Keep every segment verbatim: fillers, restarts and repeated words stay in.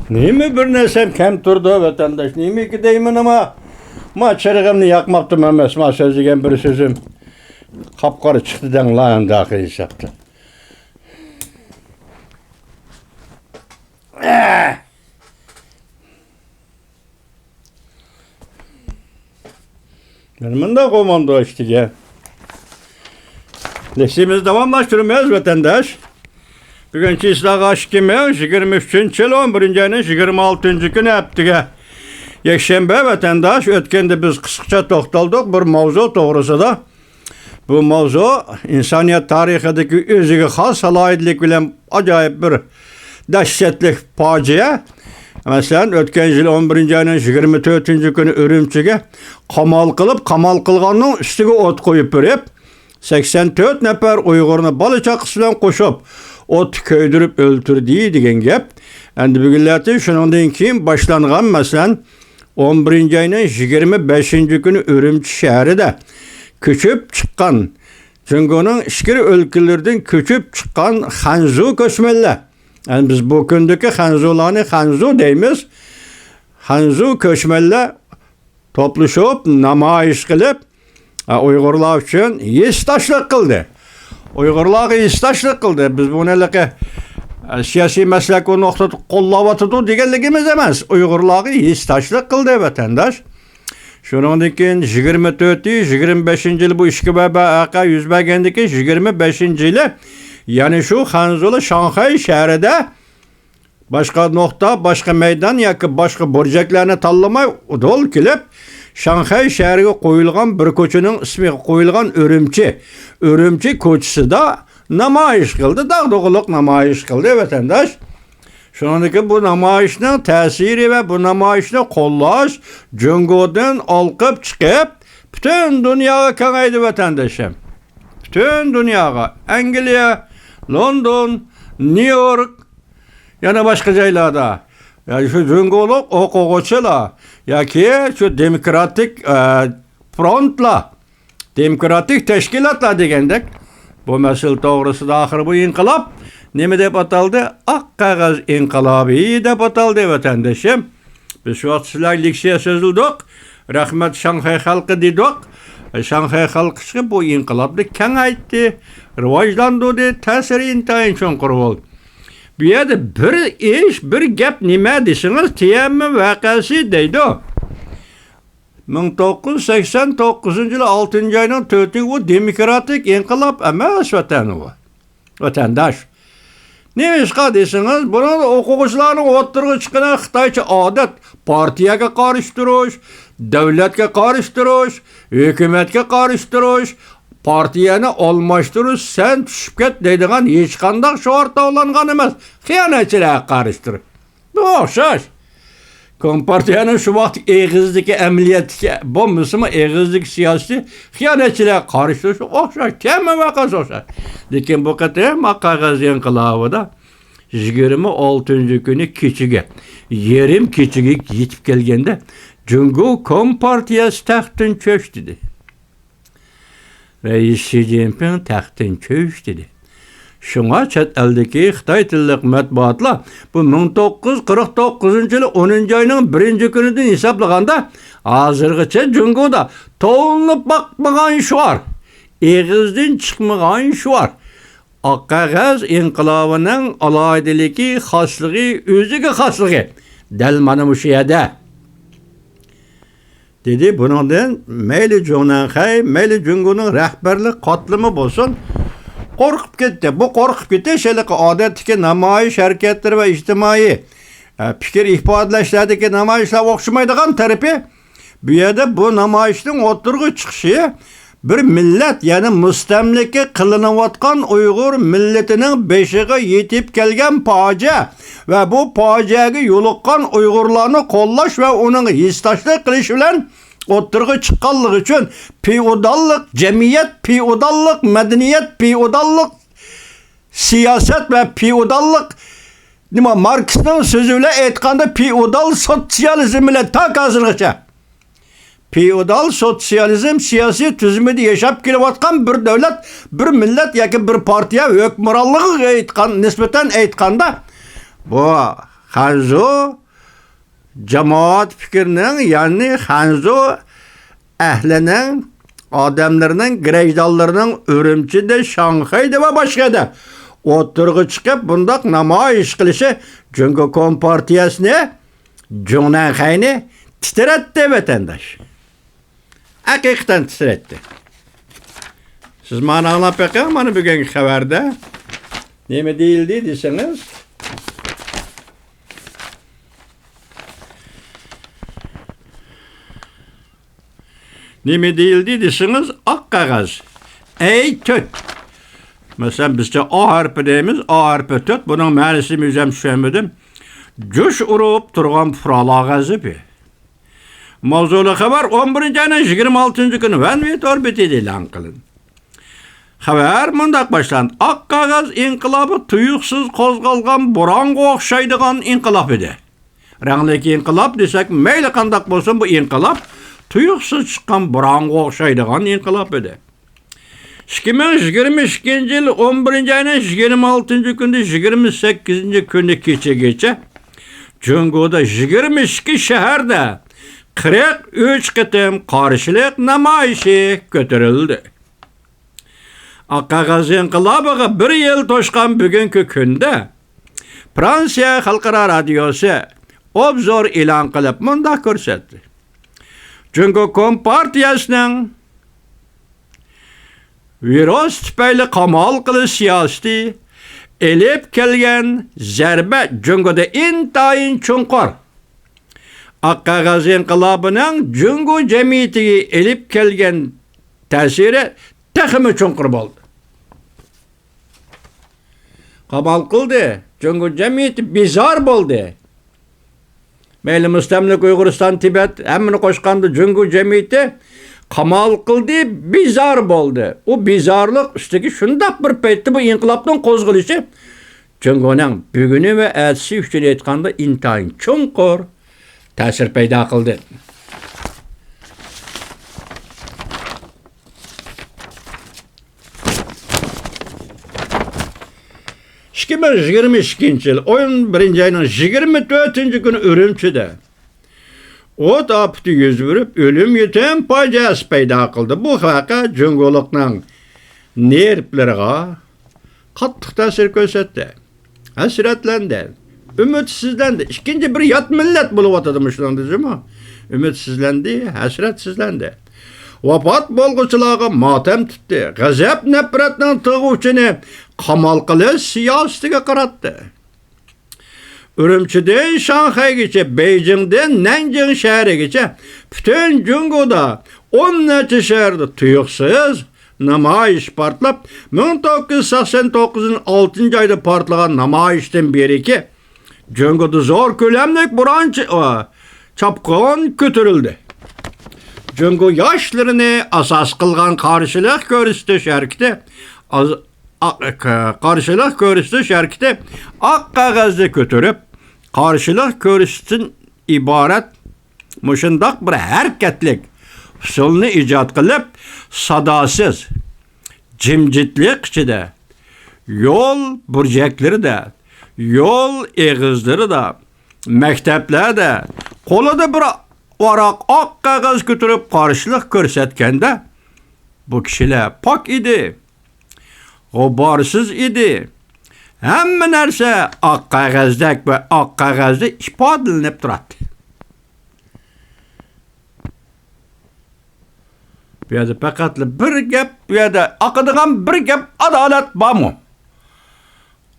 نېمە بىر نەرسەم كەم تۇرىدۇ، ۋەتەنداش؟ نېمىكى دەيمەن، ئەمما ما چىرىغىمنى ياقماپتىمەن ئەمەس، ما سۆزلىگەن بىر سۆزۈم قاپقارا چىقتى دەڭلا ئەمدى ئاخىر ھېسابتا. مانا مۇنداق بولمامدۇ ئىشتىگە. لېكسىيىمىزنى داۋاملاشتۇرىمىز، ۋەتەنداش. بۈگۈن چىسلاغا ئىككى مىڭ يىگىرمە ئۈچىنچى يىل، ئون بىرىنچى ئاينىڭ يىگىرمە ئالتىنچى كۈنى ھەپتىگە يەكشەنبە، ۋەتەنداش. ئۆتكەندە بىز قىسقىچە توختالدۇق بىر ماۋزۇ توغرىسىدا. بۇ ماۋزۇ ئىنسانىيەت تارىخىدىكى ئۆزىگە خاس ئالاھىدىلىك بىلەن ئاجايىپ بىر دەھشەتلىك پاجىئە. مەسىلەن، ئۆتكەن يىل ئون بىرىنچى ئاينىڭ يىگىرمە تۆتىنچى كۈنى ئۈرۈمچىگە قامال قىلىپ، قامال قىلغاننىڭ ئۈستىگە ئوت قويۇپ بېرىپ، سەكسەن تۆت نەپەر ئۇيغۇرنى بالا چاقىسى بىلەن قوشۇپ ئوتتا كۆيدۈرۈپ ئۆلتۈردى دېگەن گەپ. ئەمدى بۈگۈنلەردىن شۇنىڭدىن كېيىن باشلانغان، مەسىلەن، ئون بىرىنچى ئاينىڭ يىگىرمە بەشىنچى كۈنى ئۈرۈمچى شەھىرىدە كۆچۈپ چىققان، جۇڭگونىڭ ئىچكىرى ئۆلكىلىرىدىن كۆچۈپ چىققان خەنزۇ كۆچمەنلەر، يەنى بىز بۇ كۈندىكى خەنزۇلارنى خەنزۇ دەيمىز، خەنزۇ كۆچمەنلەر توپلىشىپ نامايىش قىلىپ، ئۇيغۇرلار ئۈچۈن ھېسداشلىق قىلدى. ئۇيغۇرلارغا ھېسداشلىق قىلدى. بىز بۇنى ھېلىقى سىياسىي مەسلەك نۇقتىدا قوللاۋاتىدۇ دېگەنلىكىمىز ئەمەس. ئۇيغۇرلارغا ھېسداشلىق قىلدى ۋەتەنداش. شۇنىڭدىن كېيىن يىگىرمە تۆتى، يىگىرمە بەشىنچى يىلى بۇ ئىككى ۋەقە يۈز بەرگەندىن كېيىن، يىگىرمە بەشىنچى يىلى يەنە شۇ خەنزۇلار شاڭخەي شەھىرىدە باشقا نۇقتا، باشقا مەيدان ياكى باشقا بۇرجەكلەرنى تاللىماي، ئۇدۇل كېلىپ، شاڭخەي شەھىرىگە قويۇلغان بىر كوچىنىڭ ئىسمىغا قويۇلغان ئۈرۈمچى، ئۈرۈمچى كوچىسىدا نامايىش قىلدى، داغدۇغىلىق نامايىش قىلدى ۋەتەنداش. شۇنىڭدىن كېيىن بۇ نامايىشنىڭ تەسىرى ۋە بۇ نامايىشنى قوللاش جۇڭگودىن ئالقىپ چىقىپ، پۈتۈن دۇنياغا كېڭەيدى ۋەتەنداشىم. پۈتۈن دۇنياغا، ئەنگلىيە، لوندون، نيۇ يورك، يەنە باشقا جايلاردا، يا شۇ جۇڭگولۇق ئوقۇغۇچىلار ياكى شۇ دېموكراتىك، ئە، فرونتلار، دېموكراتىك تەشكىلاتلار دېگەندەك، بۇ مەسىلە توغرىسىدا ئاخىر بۇ ئىنقىلاب نېمە دەپ ئاتالدى؟ ئاق قەغەز ئىنقىلابى دەپ ئاتالدى، ۋەتەندىشىم. بىز شۇ ۋاقىت سىلەرگە لېكسىيە سۆزلىدۇق، رەھمەت شاڭخەي خەلقى دېدۇق. شاڭخەي خەلقى چىقىپ بۇ ئىنقىلابنى كېڭەيتتى، راۋاجلاندۇردى، تەسىرى ئىنتايىن چوڭقۇر بولدى. بۇ يەردە بىر ئىش، بىر گەپ نېمە دېسىڭىز، تيەنئەنمېن ۋەقەسى دەيدۇ. مىڭ توققۇز يۈز سەكسەن توققۇزىنچى يىلى ئالتىنچى ئاينىڭ تۆتىنچى، ئۇ دېموكراتىك ئىنقىلاب ئەمەس، ۋەتەن ئۇ. ۋەتەنداش. نېمىشقا دېسىڭىز، بۇنىڭدا ئوقۇغۇچىلارنىڭ ئوتتۇرىغا چىققىنى خىتايچە ئادەت، پارتىيەگە قارشى تۇرۇش، دۆلەتكە قارشى تۇرۇش، ھۆكۈمەتكە قارشى تۇرۇش، پارتىيەنى ئالماشتۇرۇش، سەن چۈشۈپ كەت دەيدىغان ھېچقانداق شوئار تاۋلانغان ئەمەس. خىيانەتچىلەرگە قارشى تۇرۇش. بۇ ئوخشاش. كومپارتىيەنىڭ شۇ ۋاقىتتىكى ئېغىزدىكى ئەمەلىيەتتىكى، بولمىسىمۇ ئېغىزدىكى سىياسىتى خىيانەتچىلەرگە قارشى تۇرۇشى ئوخشاش، تيەنئەنمېن ۋەقەسى ئوخشاش. لېكىن بۇ قېتىم ئاق قەغەز ئىنقىلابىدا يىگىرمە ئالتىنچى كۈنى كېچىگە، يېرىم كېچىگە يېتىپ كەلگەندە، جۇڭگو كومپارتىيەسى تەختتىن چۈش دېدى. رەئىس شى جىنپىڭ تەختتىن چۈش دېدى. شۇڭا چەت ئەلدىكى خىتاي تىللىق مەتبۇئاتلار بۇ مىڭ توققۇز يۈز قىرىق توققۇزىنچى يىلى ئونىنچى ئاينىڭ بىرىنچى كۈنىدىن ھېسابلىغاندا، ھازىرغىچە جۇڭگودا تولۇنۇپ باقمىغان شوئار، ئېغىزدىن چىقمىغان شوئار، ئاق قەغەز ئىنقىلابىنىڭ ئالاھىدىلىكى، خاسلىقى، ئۆزىگە خاسلىقى دەل مانا مۇشۇ يەردە. دېدى. بۇنىڭدىن مەيلى جۇڭنەنخەي، مەيلى جۇڭگونىڭ رەھبەرلىك قاتلىمى بولسۇن، قورقۇپ كەتتى. بۇ قورقۇپ كېتىش ھېلىقى ئادەتتىكى نامايىش ھەرىكەتلىرى ۋە ئىجتىمائىي، ئە، پىكىر ئىپادىلەشلەردىكى نامايىشلارغا ئوخشىمايدىغان تەرىپى، بۇ يەردە بۇ نامايىشنىڭ ئوتتۇرىغا چىقىشى بىر مىللەت، يەنى مۇستەملىكە قىلىنىۋاتقان ئۇيغۇر مىللىتىنىڭ بېشىغا يېتىپ كەلگەن پاجىئە ۋە بۇ پاجىئەگە يولۇققان ئۇيغۇرلارنى قوللاش ۋە ئۇنىڭغا ھېسداشلىق قىلىش بىلەن ئوتتۇرىغا چىققانلىقى ئۈچۈن، فېئوداللىق جەمئىيەت، فېئوداللىق مەدەنىيەت، فېئوداللىق سىياسەت ۋە فېئوداللىق، نېمە، ماركسنىڭ سۆزى بىلەن ئېيتقاندا، فېئودال سوتسىيالىزم بىلەن تاكى ھازىرغىچە فېئودال سوتسىيالىزم سىياسىي تۈزۈمىدە ياشاپ كېلىۋاتقان بىر دۆلەت، بىر مىللەت ياكى بىر پارتىيە ھۆكۈمرانلىقىغا ئېيتقان، نىسبەتەن ئېيتقاندا، بۇ خەنزۇ جامائەت پىكرىنىڭ، يەنى خەنزۇ ئەھلىنىڭ، ئادەملىرىنىڭ، گرەجدانلىرىنىڭ ئۈرۈمچىدە، شاڭخەيدە ۋە باشقا يەردە ئوتتۇرىغا چىقىپ، بۇنداق نامايىش قىلىشى جۇڭگو كومپارتىيەسىنى، جۇڭنەنخەينى تىترەتتى، ۋەتەنداش. ھەقىقەتەن تىترەتتى. سىز مانا ئاڭلاپ بېقىڭ، مانا بۈگۈنكى خەۋەردە نېمە دېيىلدى دېسىڭىز، نېمە دېيىلدى دېسىڭىز، ئاق قەغەز، ئەي تۆت. مەسىلەن، بىزچە ئا ھەرپى دەيمىز، ئا ھەرپى تۆت، بۇنىڭ مەنىسىنى ئۆزۈم چۈشەنمىدىم. جۇش ئۇرۇپ تۇرغان پۇرالا غەزىپى. ماۋزۇلۇق خەۋەر ئون بىرىنچى ئاينىڭ يىگىرمە ئالتىنچى كۈنى ۋەنۋېي تور بېتىدە ئېلان قىلىندى. خەۋەر مۇنداق باشلاندى: ئاق قەغەز ئىنقىلابى تۇيۇقسىز قوزغالغان بورانغا ئوخشايدىغان ئىنقىلاب ئىدى. رەڭلىك ئىنقىلاب دېسەك، مەيلى قانداق بولسۇن، بۇ ئىنقىلاب تۇيۇقسىز چىققان بورانغا ئوخشايدىغان ئىنقىلاب ئىدى. ئىككى مىڭ يىگىرمە ئىككىنچى يىل ئون بىرىنچى ئاينىڭ يىگىرمە ئالتىنچى كۈنى يىگىرمە سەككىزىنچى كۈنى كېچىگىچە جۇڭگودا يىگىرمە ئىككى شەھەردە قىرىق ئۈچ قېتىم قارشىلىق نامايىشى كۆتۈرۈلدى. ئاق قەغەز ئىنقىلابىغا بىر يىل توشقان بۈگۈنكى كۈندە فرانسىيە خەلقئارا رادىيوسى ئوبزور ئېلان قىلىپ مۇنداق كۆرسەتتى: جۇڭگو كومپارتىيەسىنىڭ ۋىرۇس تۈپەيلى قامال قىلىش سىياسىتى ئېلىپ كەلگەن زەربە جۇڭگودا ئىنتايىن چوڭقۇر. ئاق قەغەز ئىنقىلابىنىڭ جۇڭگو جەمئىيىتىگە ئېلىپ كەلگەن تەسىرى تېخىمۇ چوڭقۇر بولدى. قامال قىلدى. جۇڭگو جەمئىيىتى بىزار بولدى. مەيلى مۇستەملىكە ئۇيغۇرىستان، تىبەت، ھەممىنى قوشقاندا جۇڭگو جەمئىيىتى قامال قىلدى، بىزار بولدى. ئۇ بىزارلىق ئۈستىگە شۇنداق بىر پەيتتە بۇ ئىنقىلابنىڭ قوزغىلىشى جۇڭگونىڭ بۈگۈنى ۋە ئەتىسى ئۈچۈن ئېيتقاندا ئىنتايىن چوڭقۇر تەسىر پەيدا قىلدى. ئىككى مىڭ يىگىرمە ئىككىنچى يىل ئون بىرىنچى ئاينىڭ يىگىرمە تۆتىنچى كۈنى ئۈرۈمچىدە ئوت ئاپىتى يۈز بېرىپ، ئۆلۈم يېتىم پاجىئەسى پەيدا قىلدى. بۇ ۋەقە جۇڭگولۇقنىڭ نېرۋلىرىغا قاتتىق تەسىر كۆرسەتتى. ھەسرەتلەندى، ئۈمىدسىزلەندى. ئىككىنچى بىر يات مىللەت بولۇۋاتىدۇ مۇشۇنىڭدا جۇمۇ. ئۈمىدسىزلەندى، ھەسرەتسىزلەندى. ۋاپات بولغۇچىلارغا ماتەم تۇتتى. غەزەپ، نەپرەتنىڭ تىغ ئۇچىنى قامال قىلىش سىياسىتىگە قاراتتى. ئۈرۈمچىدىن شاڭخەيگىچە، بېيجىڭدىن نەنجىڭ شەھىرىگىچە پۈتۈن جۇڭگودا ئون نەچچە شەھەردە تۇيۇقسىز نامايىش پارتلاپ، مىڭ توققۇز يۈز سەكسەن توققۇزىنچى يىل ئالتىنچى ئايدا پارتلىغان نامايىشتىن بېرىكى جۇڭگودا زور كۆلەملىك بوران چ-، ئا، چاپقۇن كۆتۈرۈلدى. جۇڭگو ياشلىرىنى ئاساس قىلغان قارشىلىق كۆرسىتىش ھەرىكىتى ئاز-، ئا-، ك-، قارشىلىق كۆرسىتىش ھەرىكىتى ئاق قەغەزنى كۆتۈرۈپ، قارشىلىق كۆرسىتىشتىن ئىبارەت مۇشۇنداق بىر ھەرىكەتلىك ئۇسۇلنى ئىجاد قىلىپ، ساداسىز، جىمجىتلىق ئىچىدە، يول بۇرجەكلىرىدە، يول ئېغىزلىرىدا، مەكتەپلەردە قولىدا بىر ۋاراق ئاق قەغەز كۆتۈرۈپ قارشىلىق كۆرسەتكەندە، بۇ كىشىلەر پاك ئىدى، غۇبارسىز ئىدى. ھەممە نەرسە ئاق قەغەزدەك ۋە ئاق قەغەزدە ئىپادىلىنىپ تۇراتتى. بۇ يەردە پەقەتلا بىر گەپ، بۇ يەردە ئاقىدىغان بىر گەپ، ئادالەت بارمۇ؟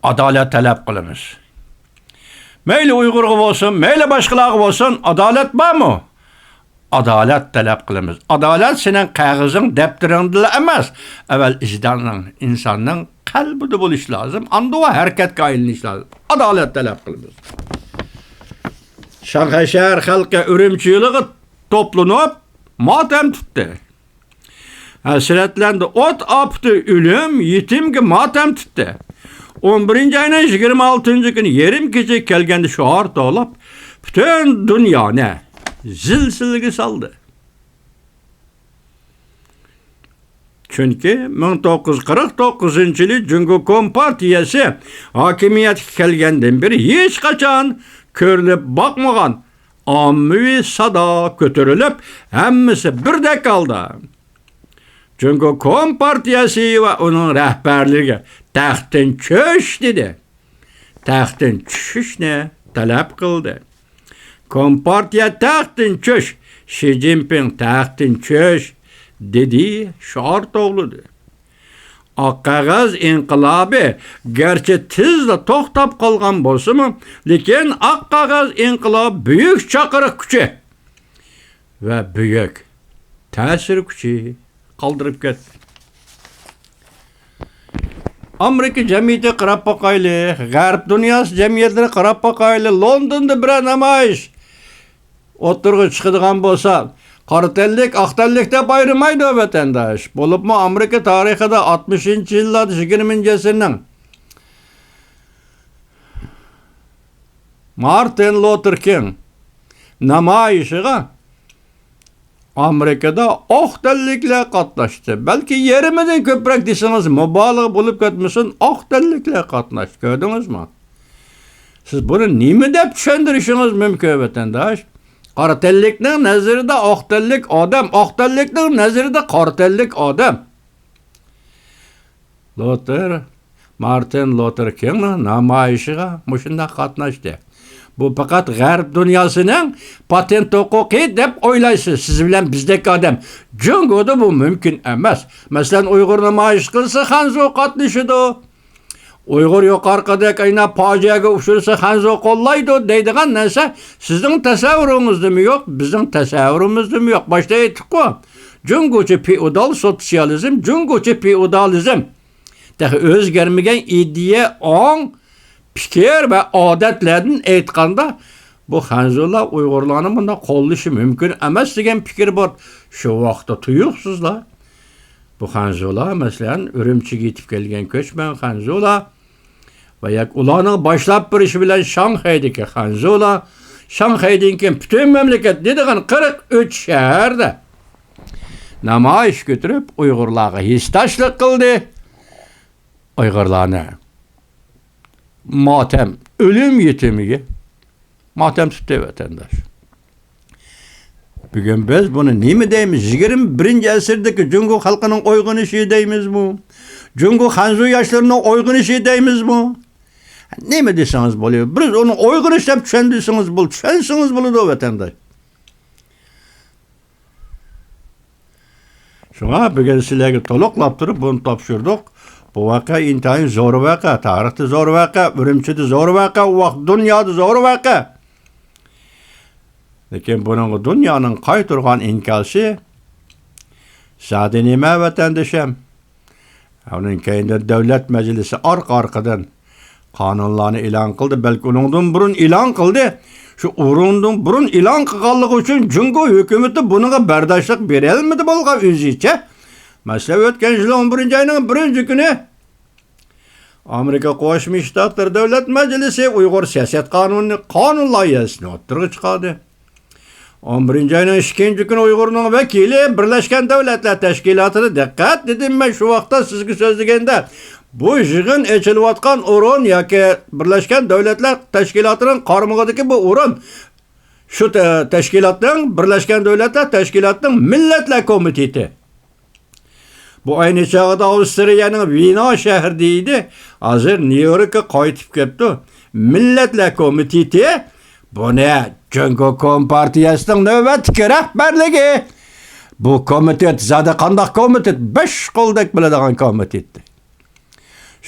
ئادالەت تەلەپ قىلىمىز. مەيلى ئۇيغۇرغا بولسۇن، مەيلى باشقىلارغا بولسۇن، ئادالەت بارمۇ؟ ئادالەت تەلەپ قىلىمىز. ئادالەت سېنىڭ قەغىزىڭ، دەپتىرىڭدىلا ئەمەس، ئەۋەل ئىجداننىڭ، ئىنساننىڭ قەلبىدە بولۇشى لازىم. ئاندىن ھەرىكەتكە ئايلىنىشى لازىم. ئادالەت تەلەپ قىلىمىز. شاڭخەي شەھەر خەلقى ئۈرۈمچى يولىغا توپلىنىپ ماتەم تۇتتى. ھەسرەتلەندى. ئوت ئاپىتى، ئۆلۈم، يېتىمگە ماتەم تۇتتى. ئون بىرىنچى ئاينىڭ يىگىرمە ئالتىنچى كۈنى يېرىم كېچىگە كەلگەندە شوئار توۋلاپ، پۈتۈن دۇنيانى زىلزىلىگە سالدى. چۈنكى مىڭ توققۇز يۈز قىرىق توققۇزىنچى يىلى جۇڭگو كومپارتىيەسى ھاكىمىيەتكە كەلگەندىن بېرى ھېچقاچان كۆرۈلۈپ باقمىغان ئاممىۋى سادا كۆتۈرۈلۈپ، ھەممىسى بىردەك ھالدا، «جۇڭگو كومپارتىيەسى ۋە ئۇنىڭ رەھبەرلىرىگە تەختتىن چۈش!» دېدى. تەختتىن چۈشۈشنى تەلەپ قىلدى. «كومپارتىيە تەختتىن چۈش! شى جىنپىڭ تەختتىن چۈش!» دېدى، شوئار توۋلىدى. ئاق قەغەز ئىنقىلابى گەرچە تېزلا توختاپ قالغان بولسىمۇ، لېكىن ئاق قەغەز ئىنقىلابى بۈيۈك چاقىرىق كۈچى ۋە بۈيۈك تەسىر كۈچى قالدۇرۇپ كەتتى. ئامېرىكا جەمئىيىتىگە قاراپ باقايلى، غەرب دۇنياسى جەمئىيەتلىرىگە قاراپ باقايلى، لوندوندا بىرەر نامايىش ئوتتۇرىغا چىقىدىغان بولسا، قارا تەنلىك، ئاق تەنلىك دەپ ئايرىمايدۇ ۋەتەنداش. بولۇپمۇ ئامېرىكا تارىخىدا ئاتمىشىنچى يىللاردا، يىگىرمىنچى ئەسىرنىڭ مارتىن لوتېر كىڭ نامايىشىغا ئامېرىكىدا ئاق تەنلىكلەر قاتناشتى. بەلكى يېرىمىدىن كۆپرەك دېسىڭىز مۇبالىغە بولۇپ كەتمىسۇن، ئاق تەنلىكلەر قاتناشتى. كۆردىڭىزمۇ؟ سىز بۇنى نېمە دەپ چۈشەندۈرۈشىڭىز مۇمكىن، ۋەتەنداش؟ قارا تەنلىكنىڭ نەزىرىدە ئاق تەنلىك ئادەم، ئاق تەنلىكنىڭ نەزىرىدە قارا تەنلىك ئادەم. لوتېر، مارتىن لوتېر كىڭنىڭ نامايىشىغا مۇشۇنداق قاتناشتى. بۇ پەقەت غەرب دۇنياسىنىڭ پاتېنت ھوقۇقى دەپ ئويلايسىز. سىز بىلەن بىزدەك ئادەم. جۇڭگودا بۇ مۇمكىن ئەمەس. مەسىلەن، ئۇيغۇر نامايىش قىلسا، خەنزۇ قاتنىشىدۇ. ئۇيغۇر يوقارقىدەك ئەينە پاجىئەگە ئۇچرىسا، خەنزۇ قوللايدۇ دەيدىغان نەرسە سىزنىڭ تەسەۋۋۇرىڭىزدىمۇ يوق، بزنىڭ تەسەۋۋۇرىمىزدىمۇ يوق. باشتا ئېيتتۇققۇ، جۇڭگوچە فېئودال سوتسىيالىزم، جۇڭگوچە فېئودالىزم. تېخى ئۆزگەرمىگەن ئىدىيە، ئاڭ، پىكىر ۋە ئادەتلەردىن ئېيتقاندا، بۇ خەنزۇلار ئۇيغۇرلارنى بۇنداق قوللىشى مۇمكىن ئەمەس دېگەن پىكىر بار. شۇ ۋاقىتتا تۇيۇقسىزلا بۇ خەنزۇلار، مەسىلەن، ئۈرۈمچىگە يېتىپ كەلگەن كۆچمەن خەنزۇلار ۋە ياكى ئۇلارنىڭ باشلاپ بېرىشى بىلەن شاڭخەيدىكى خەنزۇلار، شاڭخەيدىن كېيىن پۈتۈن مەملىكەت دېيدىغان قىرىق ئۈچ شەھەردە نامايىش كۆتۈرۈپ، ئۇيغۇرلارغا ھېسداشلىق قىلدى. ئۇيغۇرلارنى ماتەم، ئۆلۈم يېتىمىگە ماتەم تۇتتى، ۋەتەنداش. بۈگۈن بىز بۇنى نېمە دەيمىز؟ يىگىرمە بىرىنچى ئەسىردىكى جۇڭگو خەلقىنىڭ ئويغىنىشى دەيمىزمۇ؟ جۇڭگو خەنزۇ ياشلىرىنىڭ ئويغىنىشى دەيمىزمۇ؟ نېمە دېسىڭىز بولىدۇ. بىز ئۇنى ئويغىنىش دەپ چۈشەندۈرسىڭىز بولىدۇ، چۈشەنسىڭىز بولىدۇ، ۋەتەنداش. شۇڭا بۈگۈن سىلەرگە تولۇقلاپ تۇرۇپ بۇنى تاپشۇردۇق. بۇ ۋەقە ئىنتايىن زور ۋەقە، تارىختا زور ۋەقە، ئۈرۈمچىدە زور ۋەقە، ئۇ ۋاقىت دۇنيادا زور ۋەقە. لېكىن بۇنىڭغا دۇنيانىڭ قايتۇرغان ئىنكاسى زادى نېمە، ۋەتەندىشىم؟ ئۇنىڭ كەينىدە دۆلەت مەجلىسى ئارقا-ئارقىدىن قانۇنلارنى ئېلان قىلدى، بەلكى ئۇنىڭدىن بۇرۇن ئېلان قىلدى. شۇ ئورۇندىن بۇرۇن ئېلان قىلغانلىقى ئۈچۈن جۇڭگو ھۆكۈمىتى بۇنىڭغا بەرداشلىق بېرەلمىدى بولغان ئۆزىچە. مەسىلەن، ئۆتكەن يىل ئون بىرىنچى ئاينىڭ بىرىنچى كۈنى ئامېرىكا قوشما شتاتلىرى دۆلەت مەجلىسى ئۇيغۇر سىياسەت قانۇنى، قانۇن لايىھەسىنى ئوتتۇرىغا چىقاردى. ئون بىرىنچى ئاينىڭ ئىككىنچى كۈنى ئۇيغۇرنىڭ ۋەكىلى بىرلەشكەن دۆلەتلەر تەشكىلاتىدا، دىققەت دېدىم مەن شۇ ۋاقىتتا سىزگە سۆزلىگەندە، بۇ يىغىن ئېچىلىۋاتقان ئورۇن ياكى بىرلەشكەن دۆلەتلەر تەشكىلاتىنىڭ قارمىقىدىكى بۇ ئورۇن، شۇ تە-، تەشكىلاتنىڭ، بىرلەشكەن دۆلەتلەر تەشكىلاتىنىڭ مىللەتلەر كومىتېتى. بۇ ئەينى چاغدا ئاۋسترىيەنىڭ ۋېنا شەھىرىدە ئىدى. ھازىر نيۇ يوركقا قايتىپ كەپتۇ. مىللەتلەر كومىتېتى بۇنى جۇڭگو كومپارتىيەسىنىڭ نۆۋەتتىكى رەھبەرلىكى. بۇ كومىتېت زادى قانداق كومىتېت؟ بەش قولدەك بىلىدىغان كومىتېت.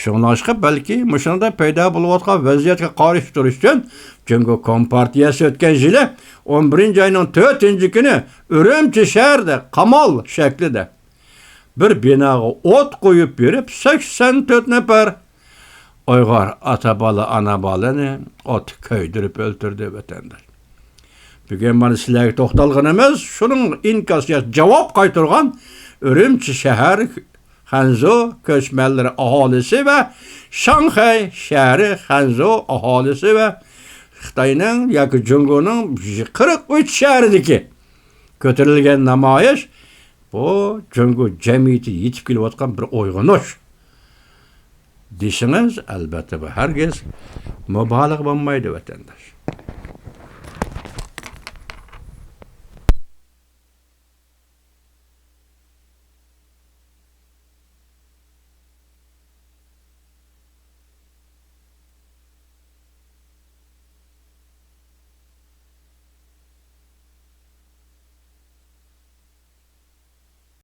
شۇڭلاشقا، بەلكى مۇشۇنىڭدا پەيدا بولۇۋاتقان ۋەزىيەتكە قارشى تۇرۇش ئۈچۈن جۇڭگو كومپارتىيەسى ئۆتكەن يىلى ئون بىرىنچى ئاينىڭ تۆتىنچى كۈنى ئۈرۈمچى شەھىرىدە قامال شەكلىدە بىر بىناغا ئوت قويۇپ بېرىپ، سەكسەن تۆت نەپەر ئۇيغۇر ئاتا-بالا، ئانا-بالىنى ئوتتا كۆيدۈرۈپ ئۆلتۈردى، ۋەتەنداش. بۈگۈن مانا سىلەرگە توختالغىنىمىز شۇنىڭ ئىنكاسىغا جاۋاب قايتۇرغان ئۈرۈمچى شەھەر خەنزۇ كۆچمەنلىرى ئاھالىسى ۋە شاڭخەي شەھىرى خەنزۇ ئاھالىسى ۋە خىتاينىڭ ياكى جۇڭگونىڭ قىرىق ئۈچ شەھىرىدىكى كۆتۈرۈلگەن نامايىش بۇ جۇڭگو جەمئىيىتى يېتىپ كېلىۋاتقان بىر ئويغىنىش دېسىڭىز، ئەلۋەتتە، بۇ ھەرگىز مۇبالىغە بولمايدۇ، ۋەتەنداش.